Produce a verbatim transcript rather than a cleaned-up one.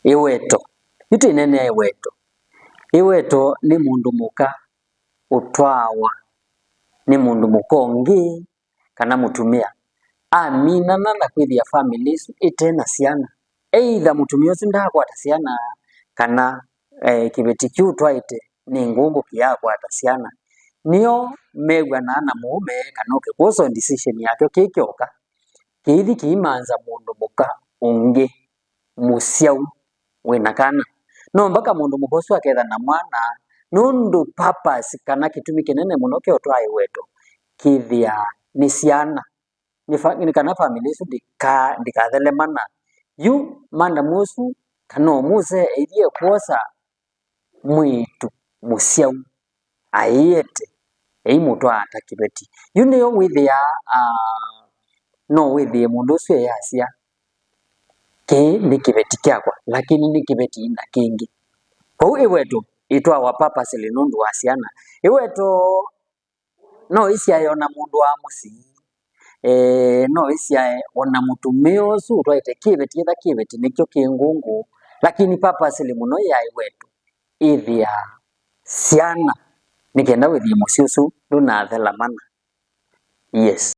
Ĩweto. Yu twĩneenea ĩweto. Ĩweto nĩ mũndũ mũka ũtwawa nĩ mũndũ mũka ũngĩ kana mũtumĩa aminana na kwĩthĩa famĩlĩ ĩsu ĩte na syana. Either mũtumĩa ũsu ndaakwata syana kana, eh, kĩveti kĩu ũtwaĩte nĩ ngũngũ kĩyaakwata syana. Nĩo mew'anaa na mũũme kana ũkĩkũswa decision yakyo kĩ kyoka kĩithi kĩimanza mũndũ mũka ũngĩ mũsyau wĩna kana. No mbaka mũndũ mũka ũsu aketha na mwana, nũndũ purpose kana kĩtumi kĩnene mũno kya ũtwaa ĩweto kĩthĩaa nĩ syana. Nĩ fa-, nĩ kana famĩlĩ ĩsu ndĩka-, ndĩkathelemana. Yu madam ũsu kana ũmũse eithie kwosa mwĩĩtu mũsyau aĩete, eimũtwaa ta kĩveti. Yu nĩyo wĩthĩaa, ah, no wĩthĩe mũndũ ũsu eyasya, "Kĩĩ nĩ kĩveti kyakwa, lakini nĩ kĩveti na kĩngĩ." Kwoou ĩweto ĩtwawa purposely nũndũ wa syana. Ĩweto no ĩsyae ona mũndũ wa mũsyĩ. Eh, no ĩsyae ona mũtumĩa ũsu ũtwaĩte kĩveti, etha kĩveti nĩkyo kĩ ngũngũ, lakini purposely mũno ya ĩweto ĩthĩaa syana, nĩ kenda wĩthĩe mũsyĩ ũsu ndũnathelamana. Yes.